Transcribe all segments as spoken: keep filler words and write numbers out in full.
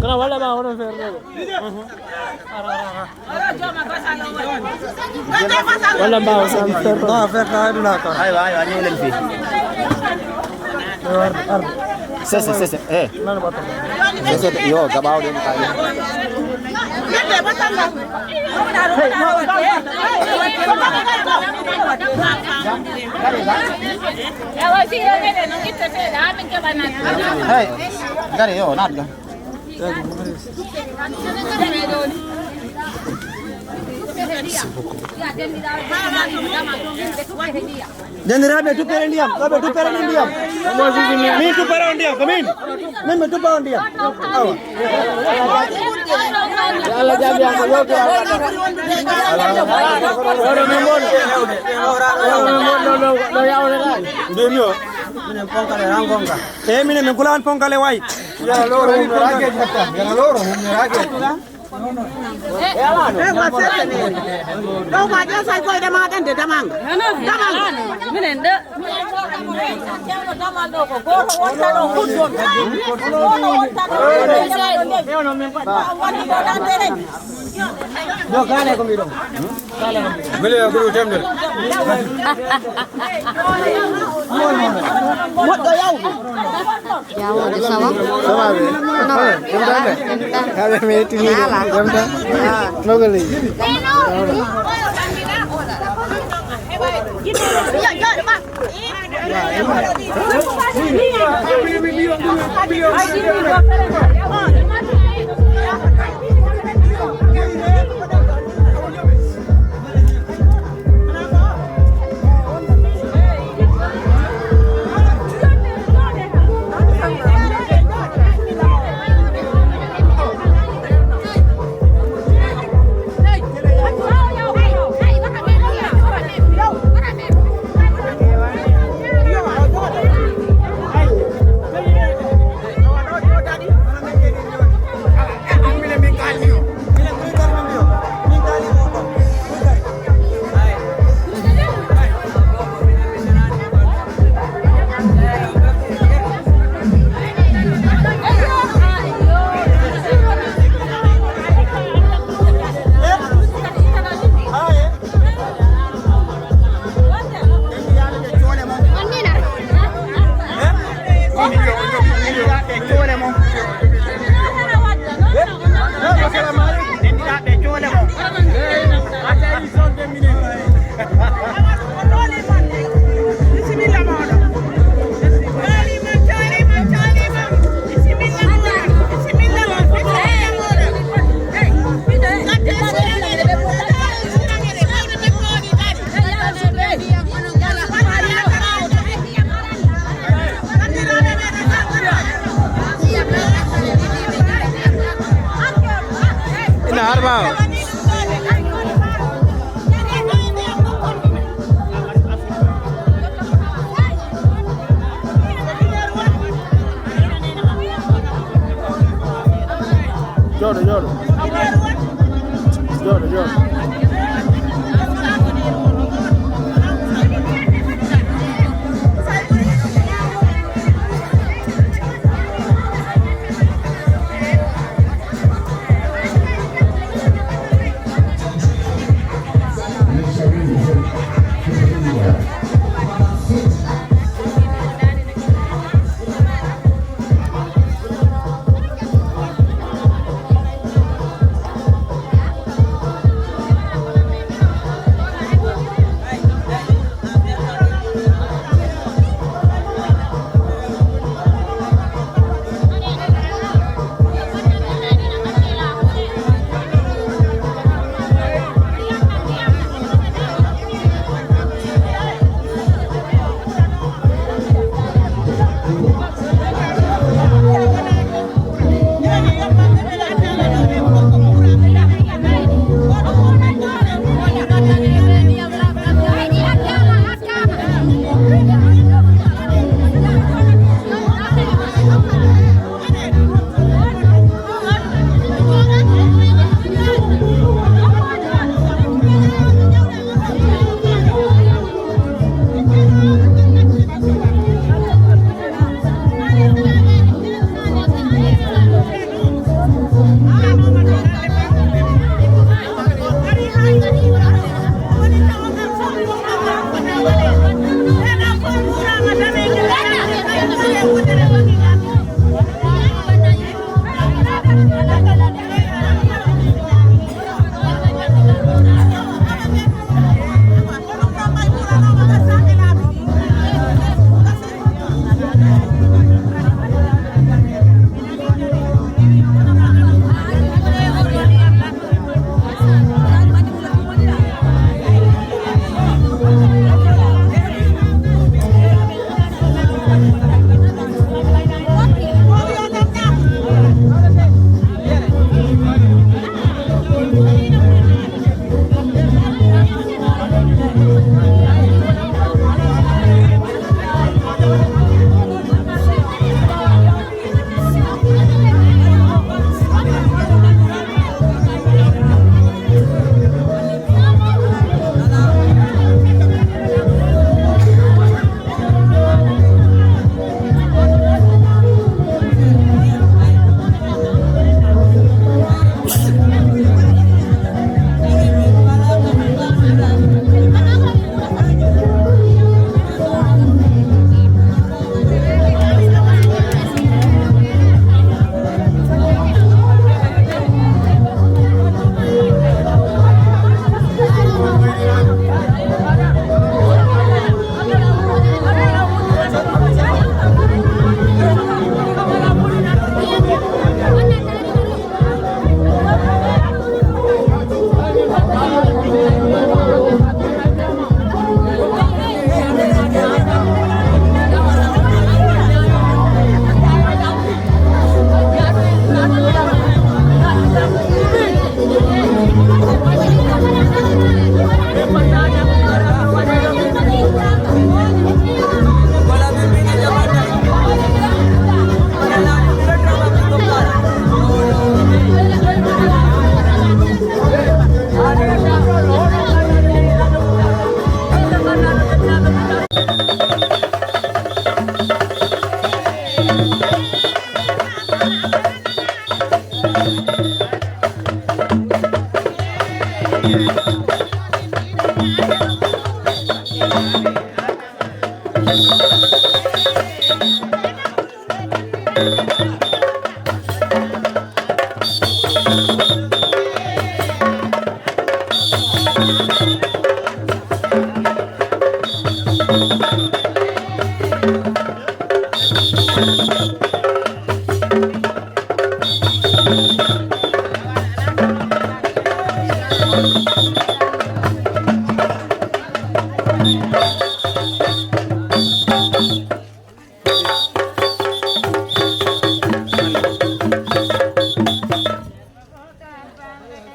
Kana wala ba hono ferre. Wala mbawa sami ferro. Mbawa ferro ha aduna ka. Aywa, aywa, ñëw leen fii. Sese, sese, eh. Sese, yo, gabaw den ka. Hey, gari yo, naat ga. Dendiraaɓe, tuppere ndiyam, ɗo ɓe tuppere ndiyam. Min tuppere on ndiyam, ko min. Min mi tuppa on ndiyam. Awa. Yo Allah jaabi am ko yewti am. Oɗo min mon. Oɗo min mon ɗo, ɗo, ɗo yawre ɗa. Mbimi o. Minen ponkale ran gonga. E minen min kula on ponkale way. Yara loro hummerake jatta. Yara loro hummerake. E wa sese ne. Ɗo ko a ƴeewsay koyɗe ma ɗen de damanga. Damanga. Minen ɗo. Ceerno damal ɗo ko gooto wonta ɗo kuddon. Gooto wonta ɗo kuddon. Wonde ɗo ɗande rek. Yo kaale ko mbiɗon. Kaale ko mbiɗon. Mbele ko ɗum temde. Moƴƴo yawde. Yawde, ça va? Ça va bien. Hono? Ɗum tan de? Ɗum tan. Haala mi yettini. Haala. Jamta? Nogale. Ina har ɓaawo. Jooɗo, jooɗo. Jooɗo, jooɗo.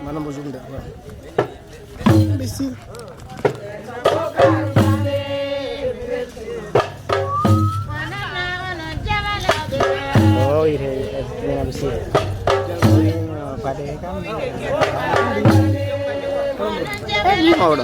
Mana mo jumde. Imbécile. Oh, ire, ire, ire, ire. Pade kam. Eh, ni mawɗo.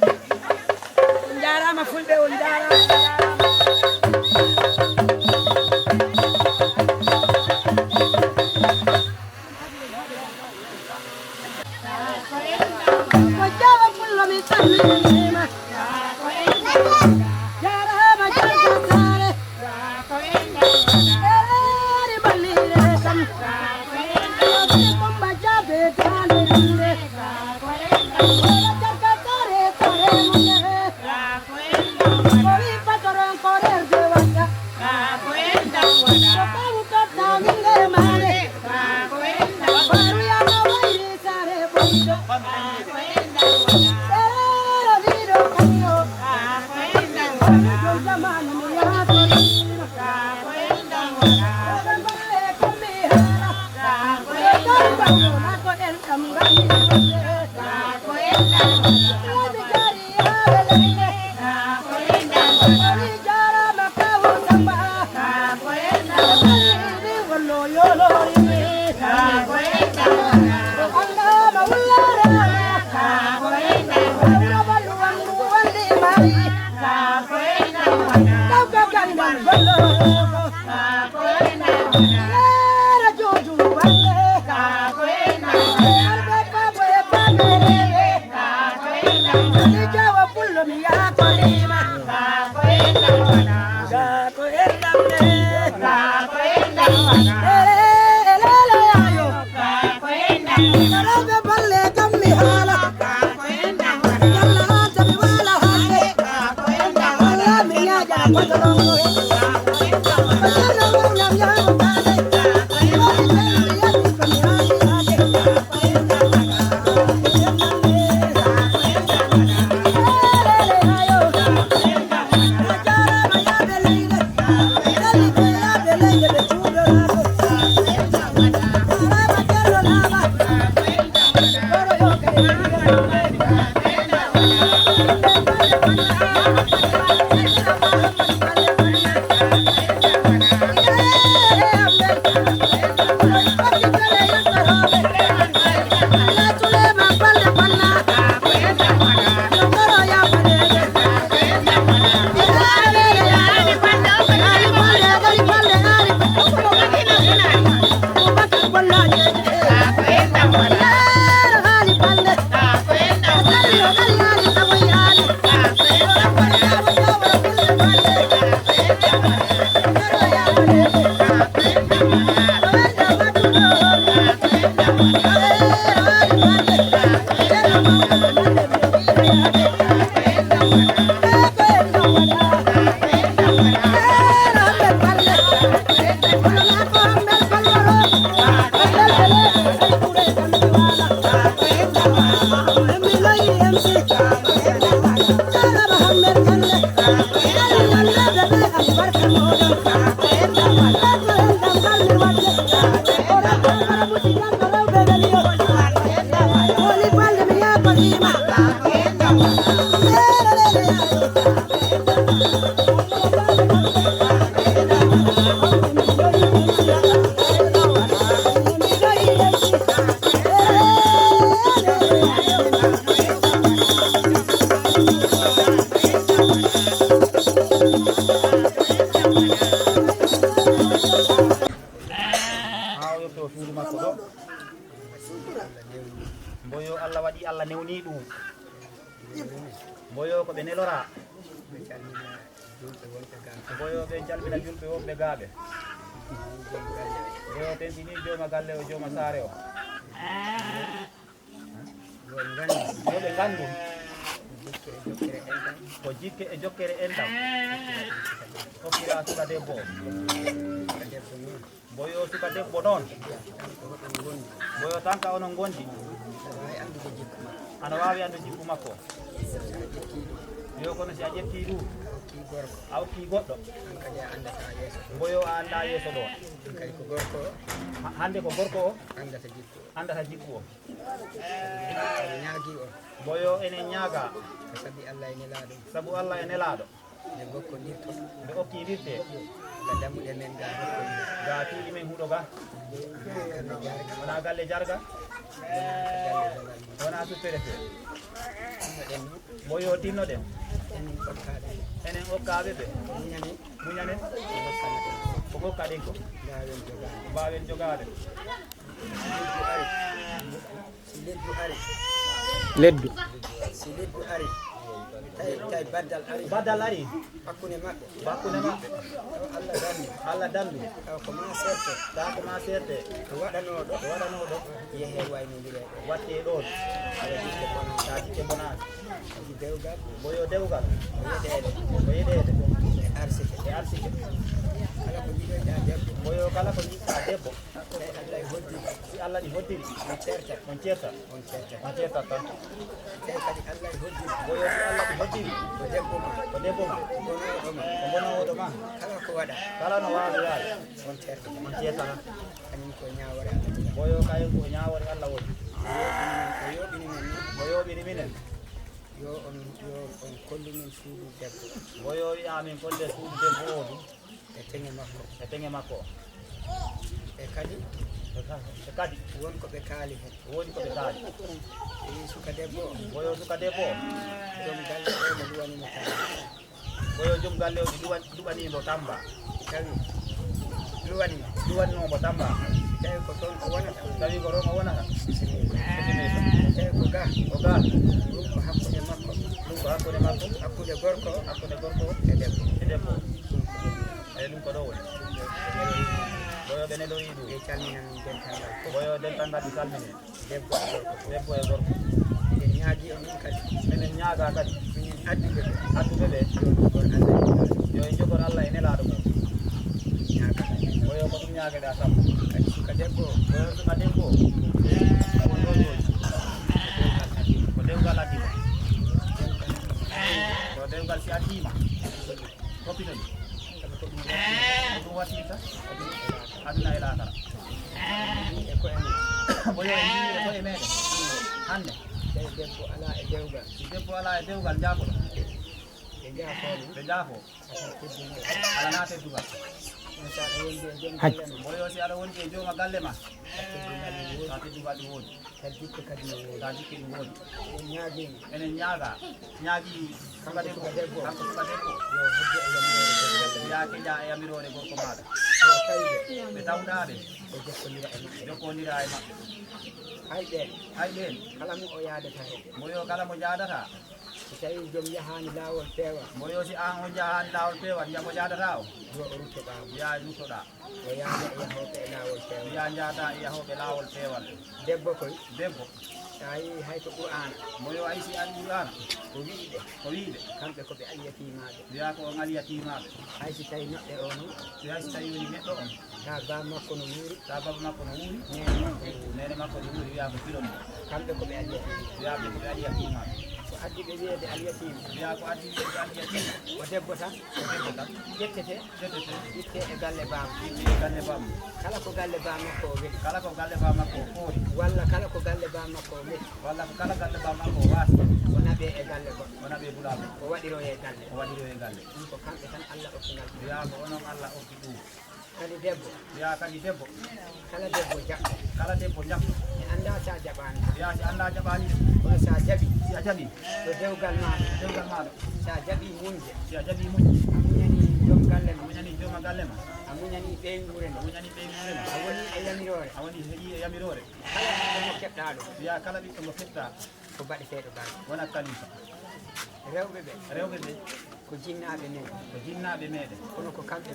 On njaaraama fulɓe, on njaaraama, on njaaraama. Ko Jawa Pullo mi salminiima. Jaaraama Jalba Saare. Ereeri ballire kam. Kumba Jaabe Daande Rinde. Wala Jarka Saare Saare Munde. Ko wi patron ko rerde wata. Ko kawu totta winde maare. Baru yana wayri saare boyɗo. Serero wiɗo kaño. Ɗum zamanu mi yahatori. Oɗon baale kammi haala. Oɗon baale ko en ɗam ngam mi wonde. Ko en ɗam ngam mi wonde. Haa o yotto suudu makko ɗo. Mboyo Allah waɗi, Allah newni ɗum. Mboyo ko ɓe nelora. Mboyo ɓe calmina julɓe wonɓe gaaɓe. Mboyo tentini jooma galle o, jooma saare o. Yo ɓe nganndu. Ko jikke e jokkere enɗam. Okkira suka debbo o. Mboyo suka debbo noon. Mboyo tan ka onon ngondi. Ana waawi anndu jikku makko. Yo kono si a ƴetti ɗum. A okki goɗɗo. Mboyo a annda yeeso ɗo. Ha-, hannde ko gorko o. Anndata jikku o. Anndata jikku o. Ene ñaagii on. Mboyo enen ñaaga. Ko sabi Allah e nelaaɗo. Sabu Allah e nelaaɗo. Nde gokkondirto. Nde okkidirte. Ga dammuɗe men ga gokkondir. Ga cuuɗi men huɗo ga. Wona galle jarga. Wona galle jarga. Wona galle damal. Wona suppere fe. Tinnoɗen ni. Mboyo tinnoɗen. Enen okkaaɓe ɓe. Enen okkaaɓe ɓe. Muñanen. Muñanen. Ko gokkanaɗen. Ko gokkaɗen ko. Mbaawen jogaade. Mbaawen jogaade. Leddu ari. Si leddu ari. Leddu. Si leddu ari. Tawi, tawi baddal ari. Baddal ari. Hakkunde maɓɓe. Hakkunde maɓɓe. Tawa Allah dandu. Allah dandu. Tawa ko ma serte. Tawa ko ma serte. Ko waɗanooɗo. Ko waɗanooɗo. Yehe waynondire ɗo. Watte ɗon. Tawa jikke bonaaki. Tawa jikke bonaaki. Sabu dewgal. Mboyo dewgal. Ko yeɗeede. Ko yeɗeede. E arsike. E arsike. Kala ko jiɗoyɗaa debbo. Mboyo kala ko jiɗɗaa debbo. Tawi Allah e hoddiri. Si Allah ɗi hoddiri. On certat. On certat. On certat. On certat tan. Tawi kadi Allah e hoddiri. Mboyo si Allah ɗi hoddiri. Ko debbo ma. Ko debbo ma. Ko bonooɗo ma. Ko bonooɗo ma. Kala ko waɗa. Kala no waawi waawi. On certat. On certat tan. Kañum ko ñaawoore Allah tigi. Mboyo kayen ko ñaawoore Allah woni. O yooɓini men, o yooɓini men ni. O yooɓini minen. Yo on, yo on kollu min suudu debbo. Mboyo wi'a min kolle suudu debbo o ɗum. E teŋe makko. E teŋe makko. E kadi. E ka-, e kadi. Won ko ɓe kaali heen. Woni ko ɓe kaali. Ɓe wi'i suka debbo o. Mboyo suka debbo o. Joom galle o no luwani mo kaali. Mboyo joom galle o ɗi luwa-, luɓani mo tamba. Tawi luwani mo. Luwanno mo tamba. Tawi ko toon o wonata. Tawi ko toon o wonata. Bisimilla. Tawi ko ga. Ko ga. Ɗum ko hakkunde makko. Ɗum ko hakkunde makko. Hakkunde gorko. Hakkunde gorko. E debbo. E debbo. Ɗum ko ɗum. Eyi, ɗum ko ɗo woni. Mboyo ɓe nelorii ɗum. Ɓe calminan dental ngal fof. Mboyo dental ngal ɗi salmini. Debbo e gorko. Debbo e gorko. Eɗen ñaagii on min kadi. Eɗen ñaagaa kadi. Minen adduɓe ɓe. Adduɓe ɓe. Yo ɓe njogor Allah e Nelaaɗo. Yo ɓe njogor Allah e Nelaaɗo mum. Ñaagaa. Mboyo ko ɗum ñaageɗaa kam. Kadi suka debbo o. Mboyo suka debbo o. Ko ɗo jooɗi. Ko dewgal addi mo. Ko dewgal si addi ma. Hoppito ɗum. Ko ɗum waɗirta aduna e laakara. E koye men. Mboyo en njii e koye meɗen. Hannde. Tawi debbo alaa e dewgal. Si debbo alaa e dewgal, njaafoɗo. Ɓe njaafoo ni. Ɓe njaafoo. Alaa teddungal. Alaa teddungal. On so aɗa wondi e joom galle ma. Mboyo si aɗa wondi e jooma galle ma. Tawa teddungal ne woodi. Tawa teddungal ne woodi. Tawa jikke kadi ne woodi. Tawa jikke ne woodi. En ñaagii. Enen ñaagaa. Ñaagii suka debbo. Kanko suka debbo. Yo heddo e yamiroore gorko. Yo keja e yamiroore gorko maaɗa. Yo tawi ɓe. Ɓe tawɗaa ɓe. Ɓe jokkondira e maɓɓe. Jokkondira e maɓɓe. Hay ɓeen. Hay ɓeen. Kala mo o yaadata heen. Mboyo kala mo jaadata. Si tawii joom yahaani laawol peewal. Mboyo si aan on jahaani laawol peewal, njamo jaadata o. Yo o rutto ɓaawo. Yaa ruttoɗaa. O yaada e yahooɓe e laawol peewal. Yaa njaada e yahooɓe laawol peewal. Debbo koy. Debbo. So a yii hay to Qur'aana. Mboyo ay si an Qur'aana. Ko wi'i ɓe. Ko wi'i ɓe. Kamɓe ko ɓe alyatiimaaɓe. Wiyaa ko on alyatiimaaɓe. Hay si tawii neɗɗo o noon. Si hay si tawii woni neɗɗo on. Taa baa makko no wuuri. Taa baba makko no wuuri. Neene makko no wuuri. Neene makko no wuuri, wiyaa ko filon mo. Kamɓe ko ɓe alyatiima. Wiyaa ɓe ko ɓe alyatiimaaɓe. Ko addi ɓe wiyeede alyatiima. Wiyaa ko addi wiyeede alyatiima. Ko debbo tan. Ko debbo tan. Ƴettete. Ƴettete. Itte e galle baaba. Itte e galle baaba. Kala ko galle baa makko o weli. Kala ko galle baa makko o foori. Walla kala ko galle baa makko o meti. Walla ko kala galle baa makko o waasi. O naɓee e galle goɗɗo. O naɓee bulaaɓe. O waɗiroyee galle. O waɗiroyee galle. Ɗum ko kamɓe tan Allah okki ngal. Wiyaa ko onon Allah okki ɗum. Kadi debbo. Wiyaa kadi debbo. Kala debbo jaɓɗo. Kala debbo jaɓɗo. Mi anndaa so a jaɓaani. Wiyaa si anndaa jaɓaani. Kono so a jaɓii. Si a jaɓii. Ko dewgal maaɗa. Dewgal maaɗa. So a jaɓii muñde. Si a jaɓii muñde. A muñanii joom galle ma. A muñanii jooma galle ma. A muñanii ɓeynguure ma. A muñanii ɓeynguure ma. A wonii e yamiroore. A wonii heƴii e yamiroore. Kala ko mo keɓɗaa ɗo. Wiyaa kala ɓiɗɗo mo keɓɗaa. Ko baɗeteeɗo barke. Wona kalifa. Rewɓe ɓe. Rewɓe ɓe. Ko jinnaaɓe men. Ko jinnaaɓe meɗen. Kono ko kamɓe.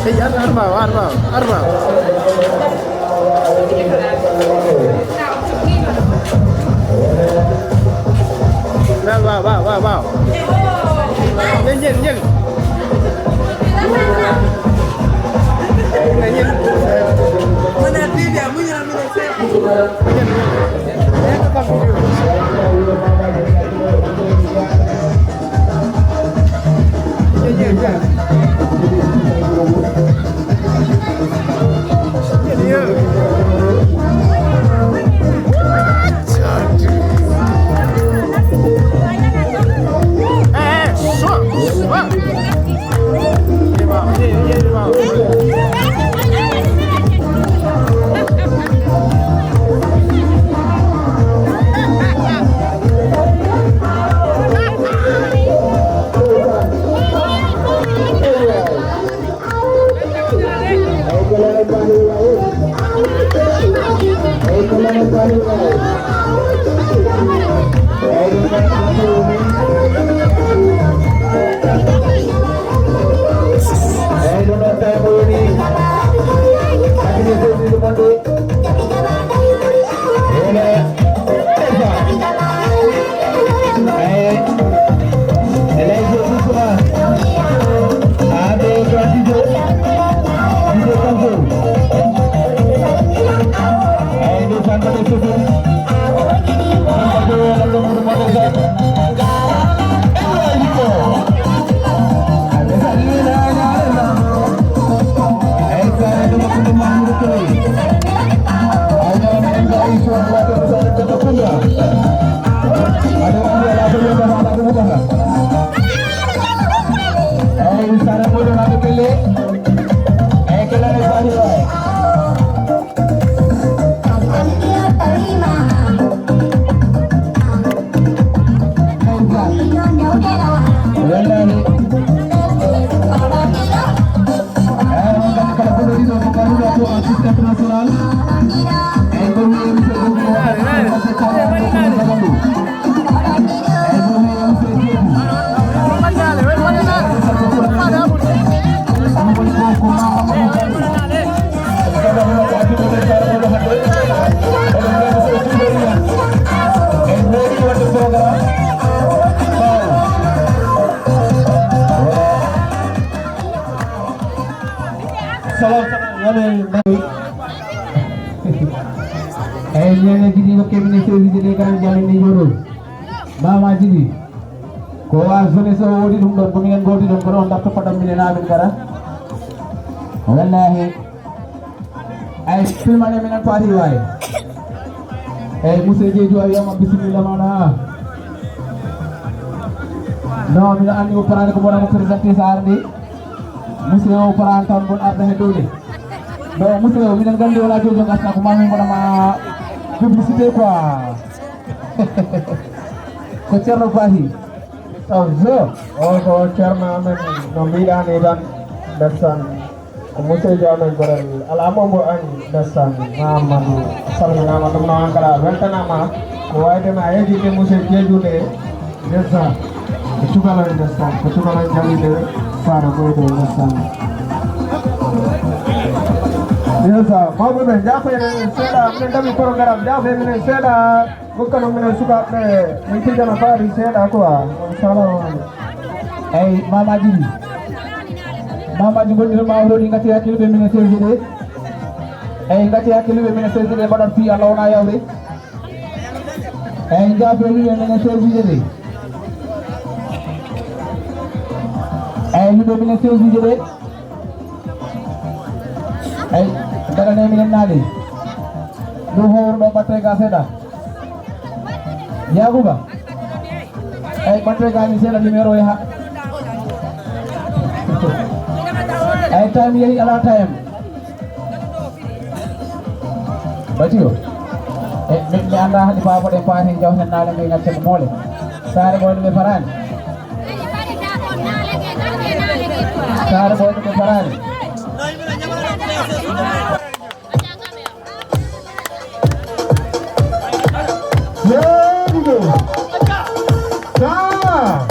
Hey, arma, arma, arma, arma. Waaw, waaw, waaw, waaw, waaw. Ñëw, ñëw, ñëw. Ñëw, ñëw. Salam, salam, wonde mbaɗi. Eyyi, ñande jiɗi ko kemne sewiji ɗe kala jalen ni joɗo. Mama jiɗi. Ko wa jeunesse o wodi ɗum ɗon, ko minen godi ɗon, kono on darto paɗam minen amin gara. Wallahi. Ay, filmane minen Paris waay. Eyyi, monsieur Diédhiou, a wiyama bisimilla maɗa. Non, mino anndi o parani ko mboɗa mo présenté so arde. Monsieur o parani tan mboɗo arda he dow de. Non, monsieur o, minen nganndi wona jojo gasna ko mami mboɗa ma publicité quoi. Ko Ceerno Fahi. Taw je, o ko Ceerno amen, no mbiɗa ni tan, ndesan. Ko monsieur Diaw men gorel, alaa mo mbo anndi, ndesan. Mamadou, a salminaama, ɗum noon kala weltanaama. Ko waawde ma heejinde monsieur Diédhiou nde, ndesan. Ko cukalon ndeysaan, ko cukalon jawide faara goyde ndeysaan. Ndeysaan, mawɓe ɓe, jaafoyde seeɗa, minen dami programme, jaafoyde minen seeɗa, ngokkanon minen sukaaɓe ɓe, min pijana faari seeɗa quoi. Salamu aleykum. Eyi, mamaji ɗi. Mamaji gonɗi to ɓaawo ɗo ɗi ngati hakkille ɓe minen servi ɗe. Eyi, ngati hakkille ɓe minen servi ɗe, mbaɗat fii Allah wona yawde. Eyi, jaafoyde luwe minen service ɗe. Eyi, luwe minen service ɗe. Eyi, darane minen naade. Ɗum howru ɗo batte ga seeɗa. Yakuba. Eyi, batte ga ni seeɗa numéro yaha. Eyi, time yehi ala time. Bati o. E, min mi anndaa hade paabo ɗen paati jawten naale nge ŋaccen moole. Saare ɓooyno ɓe faraani. Saare ɓooyno ɓe faraani. Yeeɗiɗo. Taa.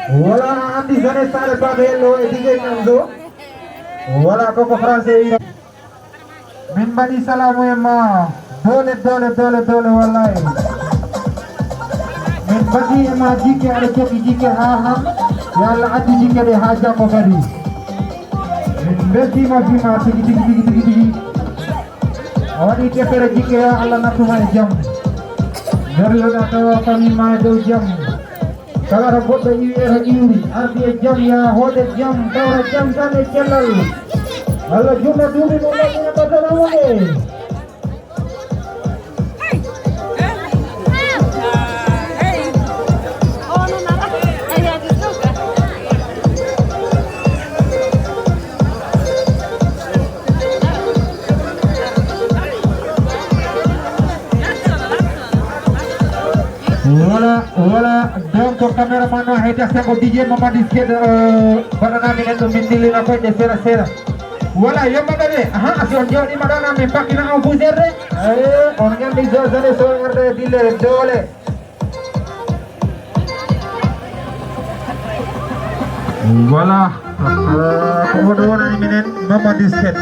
Wala a andi sane sare babe lo e dige nando. Wala koko français. Min mbaɗi salaamu e ma. Doole, doole, doole, doole, wallahi. Min mbaɗi e ma jikke, aɗa jogii jikke haa han. Yo Allah addu jikke ɗe haa janngo kadi. Min mbeltiima fii ma tigi, tigi, tigi, tigi, tigi. A waɗi deftere jikke, yo Allah nattu ma e jam. Darloɗa tawa famille ma e dow jam. Kala to goɗɗo iwi e to iwri, ardi e jam, yaa hoode jam, tawra jam tan e cellal. Allah juutna duuɓi mum, moƴƴina battane mum e. Voilà, voilà. Donc, caméraman o, hay tes ko D J Mamadou Sked, euh, mbaɗana min en ɗo, min ndillina koyɗe sera sera. Voilà, yomɓe ɓe. Aha, si on jooɗiima ɗo, na min pakkina on poussière de. Eh, on nganndi José so erde dille doole. Voilà. Ko oɗo wonani minen Mamadou Sked.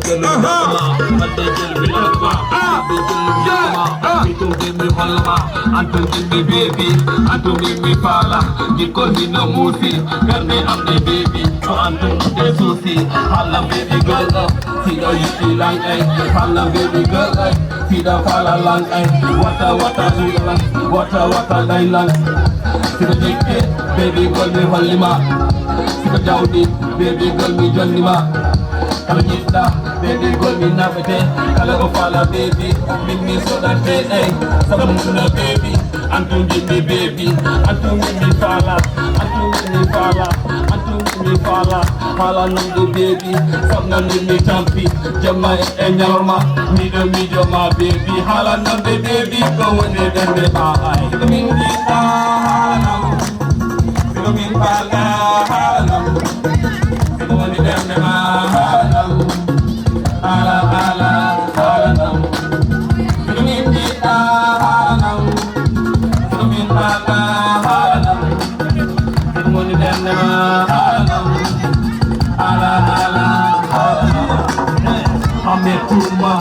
Aha. Ah. Yeah. Ah. Antum jimmi baby, antum jimmi fala, jikko ni no musi, garde am the baby, so antum the susi, hala baby girl, see the yuki lang eh, hala baby girl eh, see the fala lang eh, wata wata lang, wata wata lang, see the jikke, baby girl mi holli ma, see the jawdi, baby girl mi jonni ma. Kala jiɗɗa, baby girl mi naɓete. Kala ko fala, baby, min mi soɗante, ey. Sabu mum na, baby, antum jimmi, baby, antum min mi fala, antum min mi fala, antum min mi fala. Hala nonde, baby, sabu na min mi tampi. Jamma e, e ñalorma, miɗo mijo ma, baby. Hala nonde, baby, ko woni ɓernde ma, ay. Min jiɗɗa, hala nam. Siko min falga halanam. Siko woni ɓernde ma halanam. Hala, hala, halanam. Siko min jiɗɗa halanam. Siko min falga halanam. Siko woni ɓernde ma halanam. Hala, hala, halanam. Ametuma.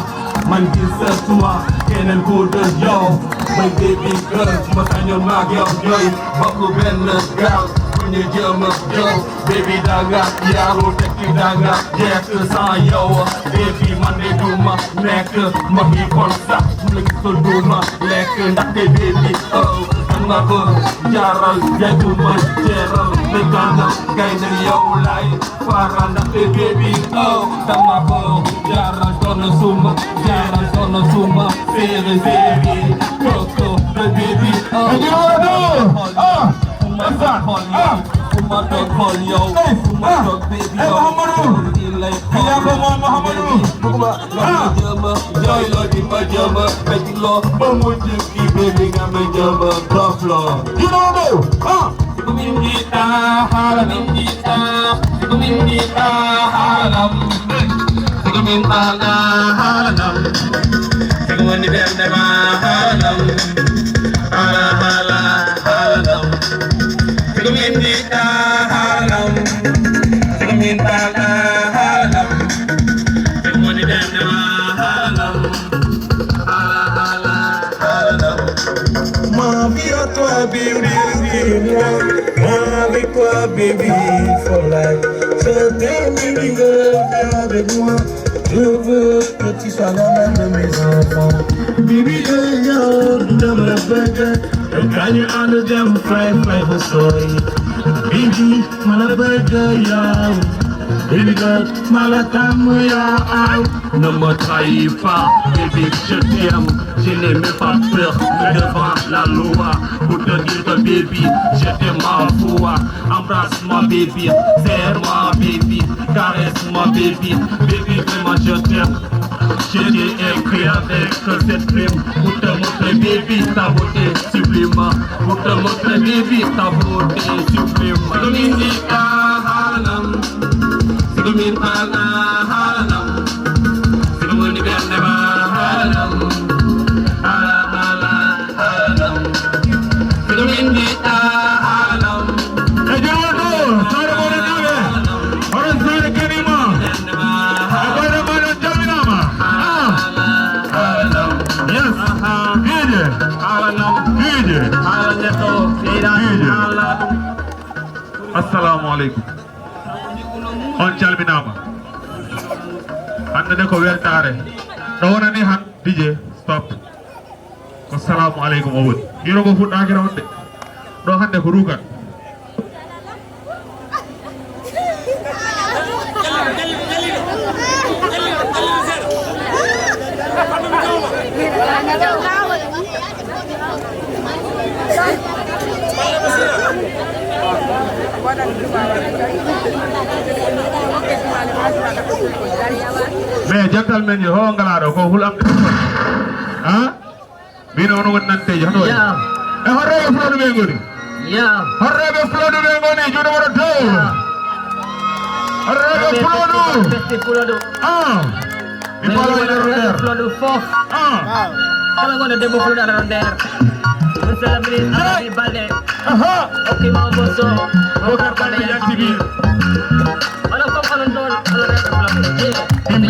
Man gis sa tuma, keneen ku dul yow. My baby girl, ma sañoon maag yow ñooy bokk benn gaal. Fu ñu jëm ak yow, baby, danga yaru, tekki danga jekk sans yow. Baby, man de duma nekk, ma fi kon sax, mu la gisul duma lekk, ndaxte baby, oh, danga ko jaral, yaay duma jeeral, te danga gaynde yow lay. Faranda e baby, oh, dama ko jaral sono suma, jaral sono suma, sere sere, koko e baby, oh. And you wanna do? Ah, suma dog call yo, suma dog call yo, suma dog baby, oh. Muhammadu, kaya ko mo Muhammadu. Ah, joy lo di ma jama, peti lo, ba mo jiki baby nga ma jama, buffalo. You know do? Ah. Siko min jiɗɗa haala min jiɗɗa, siko min jiɗɗa haala lam. Siko min falga haala lam. Siko woni ɓernde ma haala lam. Haala, haala, haala lam. Siko min jiɗɗa haala lam. Siko min falga haala lam. Siko woni ɓernde ma haala lam. Haala, haala. Ma vie à toi, baby, dis-moi. Ma vie quoi, baby, for life. Je t'aime, baby girl, viens avec moi. Je veux que tu sois la mère de mes enfants. Baby, yeah, yeah, dama la bëgg. Can you understand? Fly, fly, for sorry. Baby, ma la bëgg, yow. Baby girl, ma la tàmm, yow. Ne me trahis pas, baby, je t'aime. Je n'ai même pas peur devant la loi. Pour te dire que, baby, je t'aime ma foi. Embrasse-moi, baby, serre-moi, baby, caresse-moi, baby. Baby, vraiment, je t'aime. Je t'ai écrit avec cette plume pour te montrer, baby, ta beauté sublime. Pour te montrer, baby, ta beauté sublime. Siko min jiɗɗa haala lam. Siko min falga haala lam. Siko woni ɓernde ma haala lam. Haala, haala, haala lam. Siko min jiɗɗa haala lam. E jurol ɗo, saare Mawɗo Naaɓe. Hono saare Kanima. E ɓayde ma ɗon calminaama. Ah. Yes. Piije. Piije. Piije. Assalamu aleykum. On calminaama. Hannde de ko weltaare. Ɗo wonani han D J, stop. Ko salamu aleykum o woni. Hiro ko fuɗɗaaki on de. Ɗo hannde ko ruugal. Mais jantal men yo, ho ngalaa ɗo, ko hulamɓe. Ha? Min on woni nanteejo, hono waɗi? Ya. E horreeɓe Fuladu ɓe ngoni? Ya. Horreeɓe Fuladu ɓe ngoni, juuɗe mon dow. Ya. Horreeɓe Fuladu. Ɓesdi Fuladu. Ah. Mi faala nder nder. Fuladu fof. Ah. Kala gonɗo debbo Fuladu aɗa ɗon nder. Monsieur le ministre Abdoulaye Baldé. Aha. Okki ma bosso. Bokar Baldé yantibi. Onon fof onon ɗon, onon rewɓe Fuladu. Eh. Min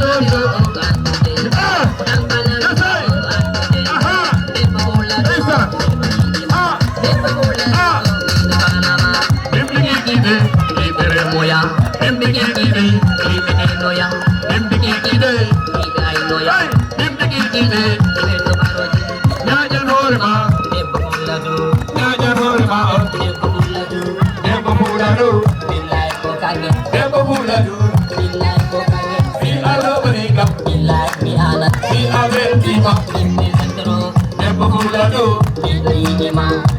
Ah! Yes, sir. Aha! Ah! Ah! Hey! Ñaaƴal hoore ma. Ñaaƴal hoore ma on. Debbo Fuladu. Debbo Fuladu. Si a loɓani kam. Si a weltima. Debbo Fuladu.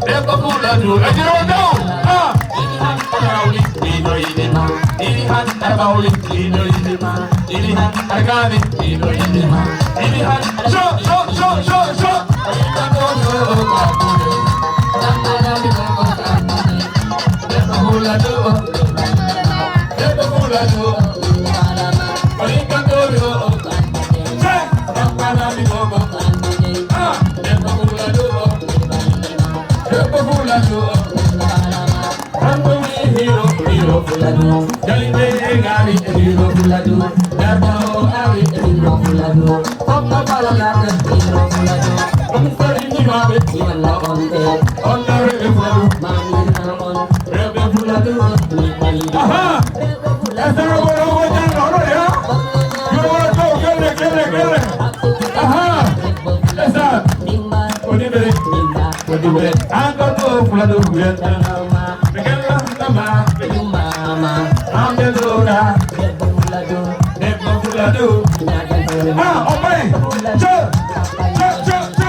Debbo Fuladu. E jiro dow. Ah. Ini han arawli, ino ini ma. Ini han arbawli, ino ini ma. Ini han argani, ino ini ma. Ini han sho, sho, sho, sho, sho. Aha! Esa ko ɗo ko jannga hono ya? Yo wona to kelle, kelle, kelle. Aha! Esa. Ko ɗiɓere. Ko ɗiɓere. An ko to Fuladu wiyata. Ɓe kella tama. An ɓe lora. Debbo Fuladu. Ah, o ɓay. Che. Che, che, che.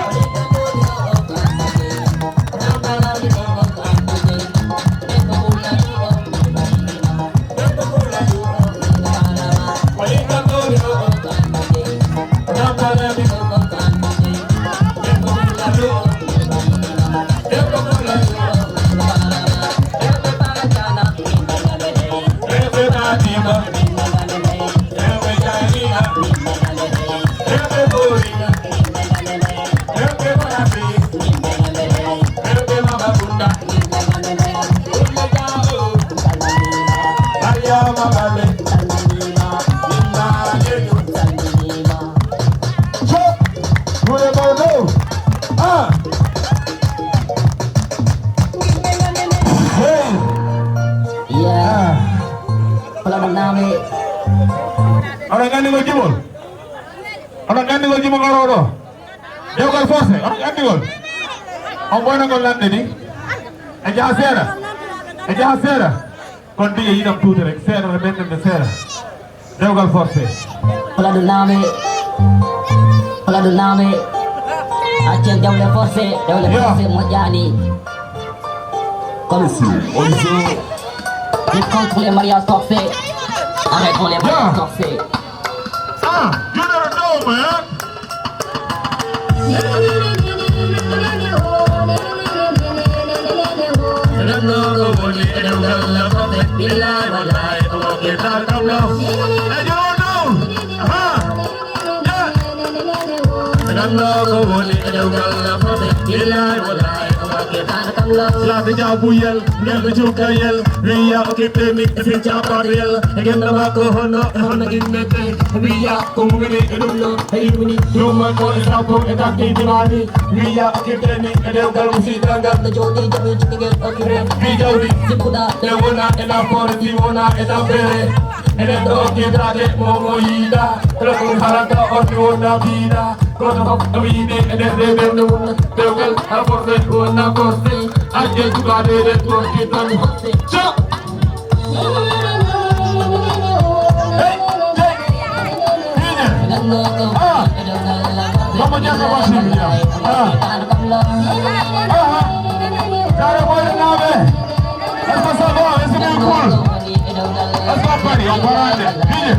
Oɗon nganndi ko jimol? Oɗon nganndi ko jimol ngol oɗo? Dewgal forcé, oɗon nganndi ngol? On ɓooyna ngol lanɗe ni? E jaha seeɗa? E jaha seeɗa? Kon mbiye yiɗam tuuti rek, seeɗa, ɓenndande seeɗa. Dewgal forcé. Fuladu naame. Fuladu naame. Accen dewle forcé, dewle forcé moƴƴaani. Comme si, comme si. Lutte contre les mariages forcés. Arrêtons les mariages forcés. Ah, you never know, man. Renndo ko woni e ɗemngal forcé. Billahi wallahi, ko woɓɓe tan kam ɗo. E jono. Ha. Renndo ko woni e ɗemngal forcé. Billahi wallahi, ko woɓɓe tan kam ɗo. Laabi jabuyel, ngel ɓe jukkayel, wiya o kippemi e fin caparel. E genda makko hono, e hono innete. Wiya ko mumini e ɗum ɗo, e immini. Ɗum makko e sappo e takki dimani. Wiya o kippemi e dewgal musital ngal. Ɗo jooɗi jaɓi cukkagel o kire. Fi jawdi. Sippuɗa. E wona e nafoore, si wona e nafoore. E neɗɗo o kiitaake mo mo yiida. Kala ko harata on mi wona biida. Kono fof ɗo yimɓe e nder reɓe ɗum dewgal aborɗe wona gorɗe ajje sukaɓe ɓe gorki tan. Ca. Hey, hey. Ine. Ah. Mama Diallo Bachir Dia. Ah. Ah. Dara boy naɓe. Est-ce que ça va? Est-ce que c'est cool? Est-ce que on peut dire? On peut arrêter. Ine.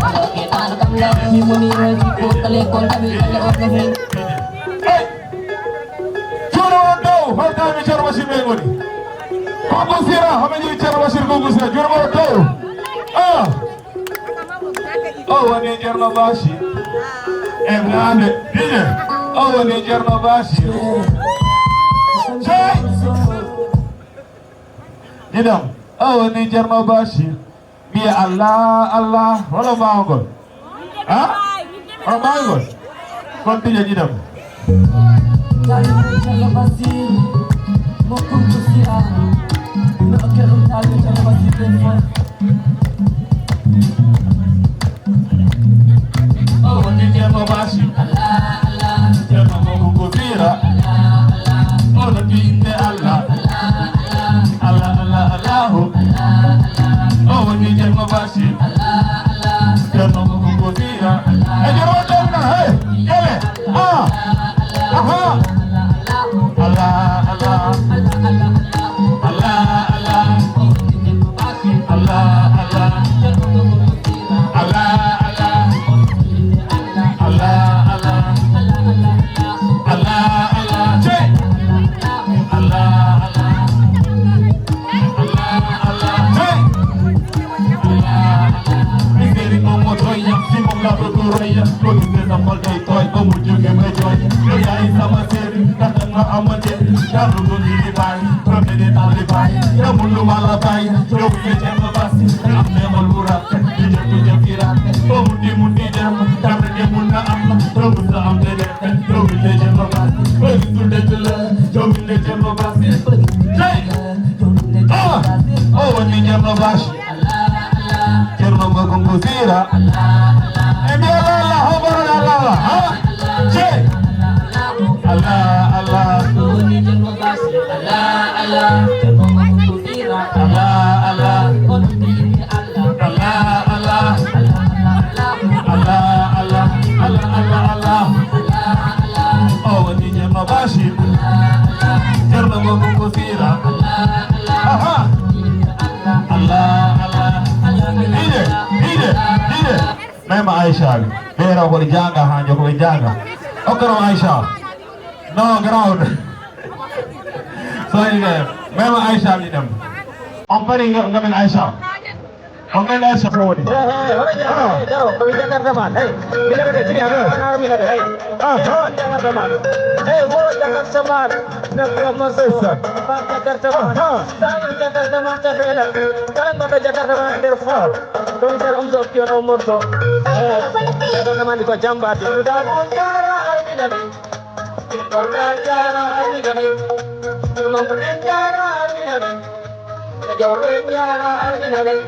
Hey! Juuɗe mon dow, holtami Ceerno Bachir ɓe ngoni. Gungu Sira, hoɓe jii Ceerno Bachir Gungu Sira, juuɗe mon dow. Ah! O woni Ceerno Bachir. E nande, dije. O woni Ceerno Bachir. Cey! Ɗiɗam, o woni Ceerno Bachir. Mbiya Allah, Allah, wala mbaawgol? Ha? Wala mbaawgol? Kon tija ɗiɗam. Tawi Ceerno Basiir, mo Kuntu Sira. No keɗum tawi Ceerno Basiir ɓen fof. O woni Ceerno Bachir. Ceerno Mamadou Sira. O no inde Allah. Allah, Allah, Allahu. O woni Ceerno Bachir. Ceerno Mamadou Sira. E joro ɗon na, hey, kele. Ah. Aha. Allah, Allah. Allah, Allah. Allah, Allah. Allah, Allah. Allah, Allah. Allah, Allah. Che. Allah, Allah. Allah, Allah. Che. Allah, Allah. Miseri mo mo toya, simo ka to roya, ko ni se sa mo dai toy, ko mo juge me joy. Yo ya isa ma seri, ka ta ma amade, ka ru do ni le bai, promene ta le bai. Ya mo lo mala bai, yo ke je mo basi, ya me mo lura, ni je tu je kira. Ko mo di mo di je, ka me ke mo na am, ko mo sa am de de, ko mo le je mo basi. Ko ni tu de tu le, ko mo le je mo basi. Hey! Ah! Oh, ni je mo basi. Ceerno Mamadou Sira. E mbiya Allah, Allah, hombo woni Allah, Allah, ha? Cey. Allah, Allah. Allah, Allah. Allah, Allah. Allah, Allah. Allah, Allah. Allah, Allah, Allah. O woni Ceerno Bachir. Ceerno Mamadou Sira. Aha. Allah, Allah. Ide, ide, ide. Même Aïcha, ɓe raw ko ɓe janga ha joko ɓe janga. Okoro Aïcha. No, ground. Sorry, guys. Même Aïcha, mi dem. On pari nga, nga men Aïcha. On men Aïcha ko woni. Eh, eh, hono Jakarta, eh, daw, ko Jakarta man, eh. Bila ko de, bila ko de, ah, bila ko de, eh. Ah, ah. Jakarta man. Eh, wo Jakarta man. Na ko mo so. Ba Jakarta man. Ah, ah. Ba Jakarta man, ta bela. Kan ba Jakarta man, therefore. Ɗum tan on ɗo piyono morto. Eh, ɗum ɗo mandi ko jambaade. Arrête, arrête, arrête. Arrête, arrête.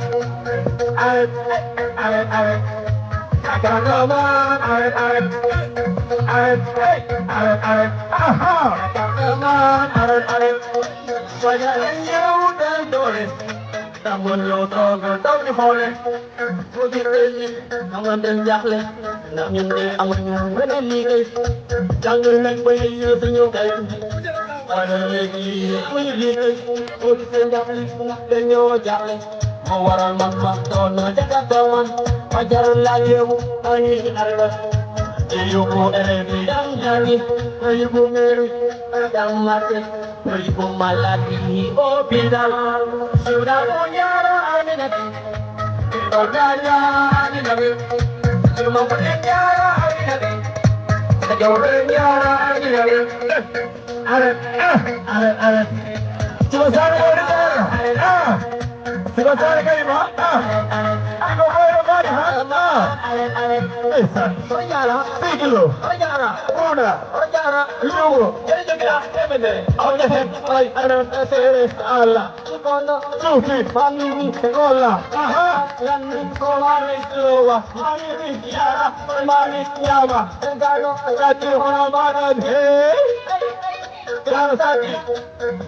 Arrête, arrête. Arrête, arrête. Aha. Arrête, arrête. Soyez un jour d'un doré. Dans mon autre, dans le forêt. Foti ɓeydi, amen ɓen jahle. Min de amen wona liggey. Jangde len ɓe yeeso ñoo kay. Wala legi, wala liggey. Foti ɓe jahle, ɓe ñoo jahle. Mo waral man ma ɗon na jagata man. Fajar la yewu, ani Allah. E yugo e mi dan jani. E yugo meri, e dan mate. Rigo maladi o bida. Sura o nyara aminati. O danya aminati. Suma ko nyara aminati. Sajo nyara aminati. Are, ah, are, are. Suma sare o dara. Ah. Suma sare kay ma. Ah. Ako ko ro mari ha. Ah. Esa. O nyara. Biglo. O nyara. Una. Lugo, ene jogii haa teemedere. Awde heen, ay, aɗa seere Allah. Kono, suufi, famini, e golla. Aha, lanni, ko mari, lowa. Famini, yara, ko mari, yama. E gano, gati, hono maran, hey. Gano sati.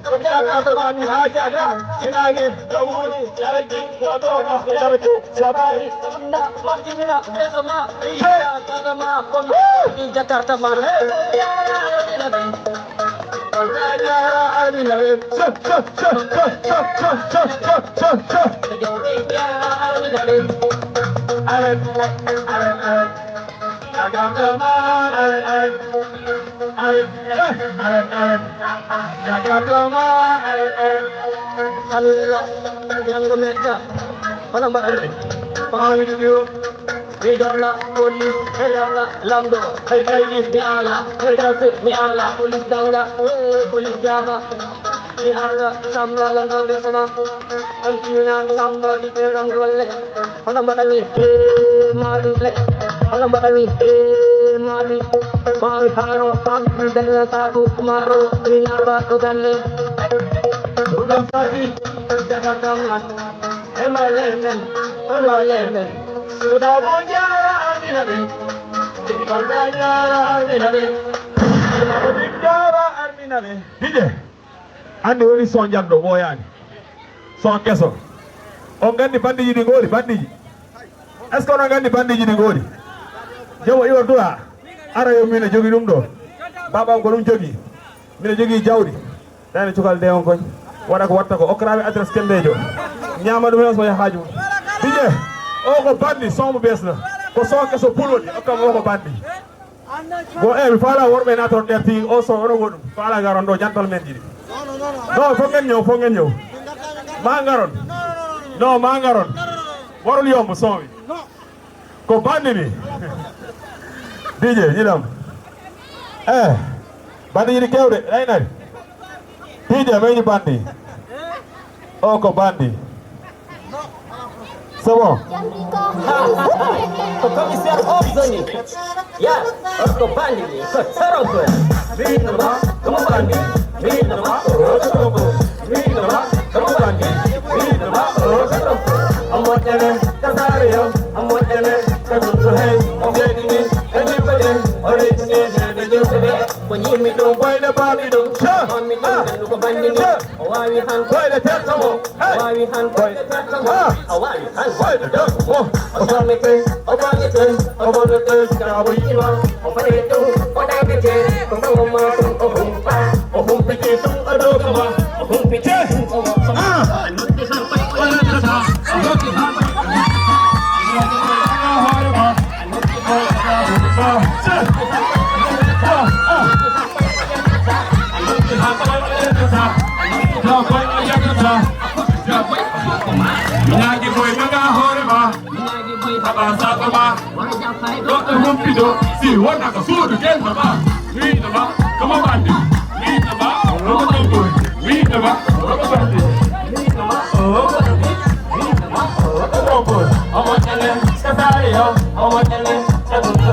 Ko jaga, ko mami, ha jaga. Sinange, ko wuri, yaraki, ko dono, yaraki. Jakarta man. Allah, janngo men ga. Hono mbaɗa ni? Ko haa wiɗi ɗo. Mi dolla, woni, e dolla, lamɗo, e kaydi, mi ala, e darse, mi ala, polis dawla, eh, polis jaama, mi ala, samba, lanɗo, ɓe sama, antina, samba, ɗi ɓe ɗon golle. Hono mbaɗa ni? Eh, maɗi le. Hono mbaɗa ni? Eh, maɗi. Maɗi haro, pam, dalla, sabu, maro, mi naba, to galle. Ɗum ɗon fati, daga kam, an. Emale men, emale men. Suda bo jara amina be. Suda jara amina be. Jara amina be. Dije. Andi woni son jagɗo ɓooyaani. Son keso. On nganndi banndiji ɗi ngoori, banndiji. Est-ce que onon nganndi banndiji ɗi ngoori? Jomo iwor du'a. Ara yo miin e jogi ɗum ɗo. Baabam ko ɗum jogi. Miɗo jogii jawdi. Nani cukal de on koñ. Waɗa ko watta ko. Okkoraaɓe adresse kenndeejo. Ñaama ɗum heen so yahaaju mum. Dije. O ko banndi, son mo bees na. Ko son keso pulwodi. Okkam o ko banndi. Go e mi faala worɓe naton ɗerti o son oɗo woɗum. Faala ngaron ɗo jantal men jiɗi. Non, fof ngeen ñëw, fof ngeen ñëw. Ma ngaron. Non, ma ngaron. Warul yomb son wi. Ko banndi ni. Dije, ñiɗam. Eh, banndi ñiɗi kewde, ɗay nari. Dije, meñi banndi. O ko banndi. C'est bon. Ko commissaire o zoni. Ya, o ko banndi ni. Ko sorofo. Binama, ko banndi. Binama, ko sorofo. Wiɗoma, kamo banndi, wiɗoma, o ko ɗum. A moƴƴane, ka saare yam, a moƴƴane, ka nunɗo hey, o weeɗini, ka jimɓe ɗen, o reetini, ɓe jimɓe ɓe. Ko yimmi ɗum, boyɗe baami ɗum, mammi ɗum, gandu ko banndi ni. O waawi han, boyɗe terto mo, o waawi han, boyɗe terto mo, o waawi han, boyɗe terto mo. O salmete, o bañete, o bonete, ka o yiɗima, o faɗete, o ɗaɓete, ko sago ma ɗum, o humpa. O humpiti tun o dow gaba, o humpiti tun o dow gaba. Ah! Ñaagi boy, naga hoore ma. Haɓa sago ma. Goɗɗo humpito, si wona ko suudu gelma ma. Wiɗoma, komo banndi. Wiɗoma, komo tonngol. Wiɗoma, komo banndi. Wiɗoma, komo banndi. Wiɗoma, komo tonngol. Omo ƴale, ka saare yo. Omo ƴale, ka ɗum ɗo.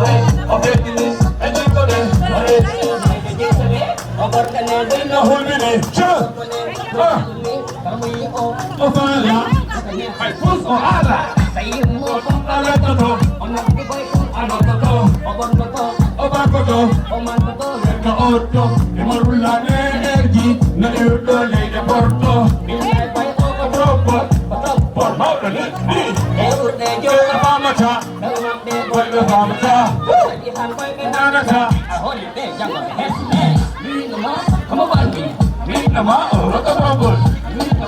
O feƴƴini, e jikko ɗe. O reƴƴini, e jikko ɗe. O gorko ne, no hulɓini. Ah. O faala, hay fus o ala. Tawi mo ko ala toto, o noddi boy ko ala toto, o bonno ko, o bako to, o manto to, ka otto, e marulla ne erji, na irdo ne de porto. Billahi boy o ko troppo, o troppo mawɗo ne ni. E urde jo famata, boy ɓe famata. Nanata. Wiɗoma, komo banndi. Wiɗoma, o ko tonngol.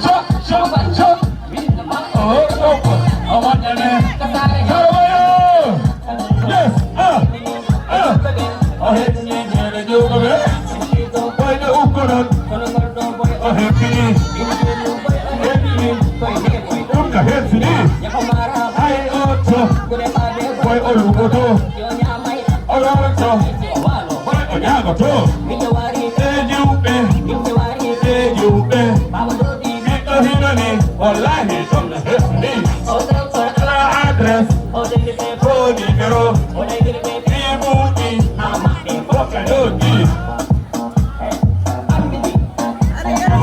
Shot, shot, shot. Wiɗoma, o ko tonngol. O waɗane. Karawayo. Yes. Ah. Ah. O heɓi ñeeñe jogoɓe. Boyɗo ukkoɗon. O heɓini. Heɓini. Ɗum ka heɓini. Ay, o to. Boy, o lugoto. O lorto. Boy, o ñaagoto. E juuɓe. E juuɓe. Ɓiɗɗo hinani. Wallahi.